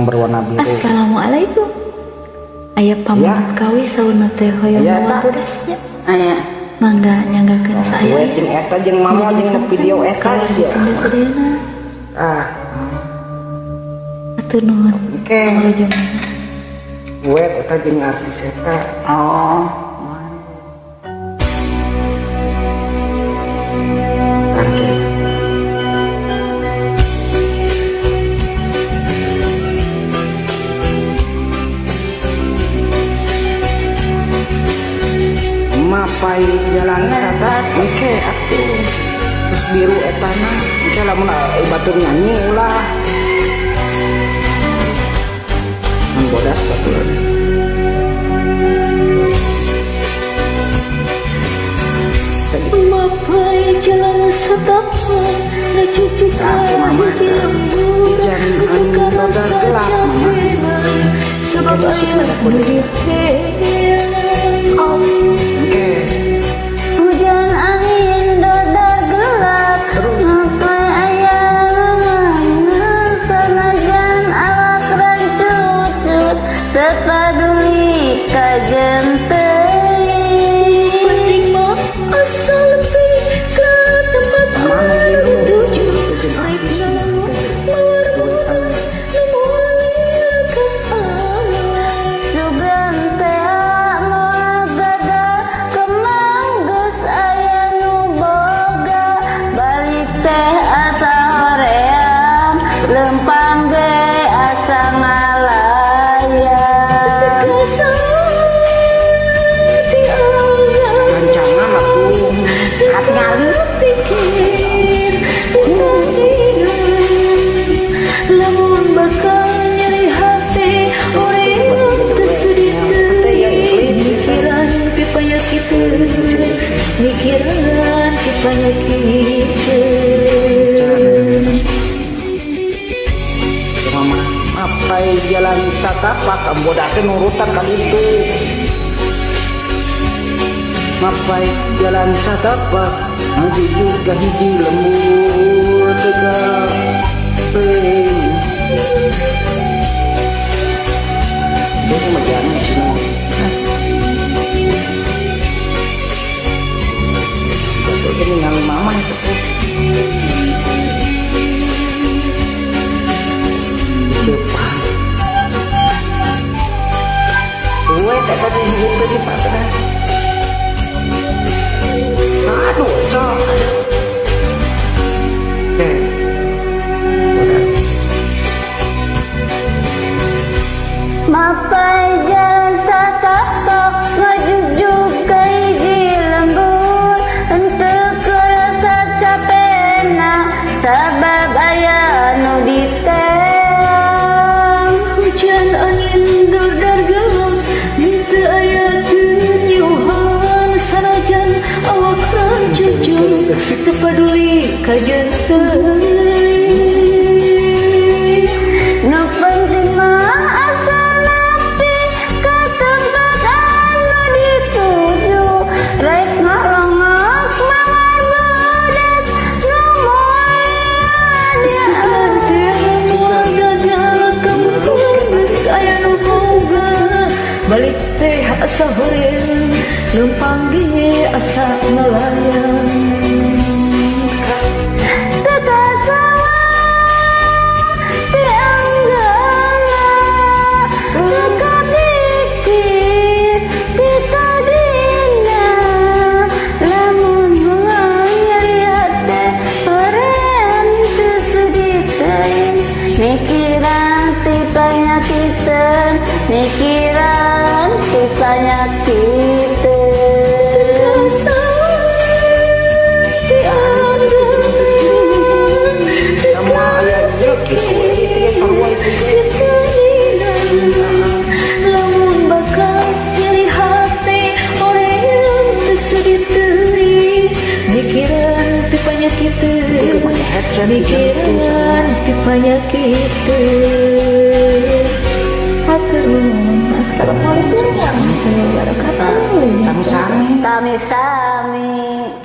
Berwarna biru. Assalamualaikum. Aya pamangat kawi sauna teh hoyong Aya, mawa eta. Bodasnya. Aya. Mangga nyanggakeun saya. Duet jeung eta jeung mama jeung video eta sih. Sadayana. Ah, Hatur nuhun. Oke. Wilujeng. Duet eta jeung artis eta. Oh. Oke. Mapai jalan satapak engke atuh. Terus biru etana engke lamun batur nyanyi ulah. Mun bodas batur. Mapai jalan satapak ngajugjug Kaki mama. Hiji lembur. Hujan angin Teu dodar karasa gelap, mama. capena sebab Engke aya masuk nu diteang. Engke. Hujan angin dodar gelap mapai aya sanajan awak rancucut teu paduli kajen teuing. Penting mah asal nepi ka tempat Mana anu biru dituju. itu jeung Rek artis ngalongok teh. mawar Duetan. bodas nu mulia ka Allah. Sugan teh moal gagal kemang geus aya nu boga balik teh asa hoream lempang ge asa ngalayang. Teu ti Allah. Rancangan atuh. Katingali. Pikir tadina lamun bakal nyeri hati urang teu sudi teuing mikiran pipanyakiteun, mikiran pipanyakiteun. Mama mapai jalan satapak bodas teh nurutan ka ditu. Mapai jalan satapak ngajugjug ka hiji lembur teu kapeng. Dia mah jalan sih. Betul ningali mama itu teh. Cepat. Duet eta disebut teh Pak teh. Aduh, sok. Oke. Bodas. Mapai jalan satapak ngajugjug ka hiji lembur henteu kerasa capena sabab aya nu diteang. Hujan angin dordar gelap teu aya teu sanajan awak rancucung teu paduli kajen teuing. Nu penting mah asal nepi ka tempat anu dituju rek ngalongok mawar bodas nu mulia. Sugan teh moal gagal kemang geus aya nu boga balik teh asa hoream lempang ge asa ngalayang. Teu kasawa ti anggana teu kapikir ti tadina lamun moal nyeri hate hoream teu sudi teuing mikiran pipanyakiteun, mikiran pipanyakiteun. Ti anggana Sama aya ieu kitu ieu teh sarua itu ge. Lamun bakal nyeri hate hoream teu sudi teuing mikiran pipanyakiteun, Make headset. Mikiran pipanyakiteun. Hatur nuhun. Assalamualaikum warahmatullahi wabarakatuh. Sami-sami. Sami-sami.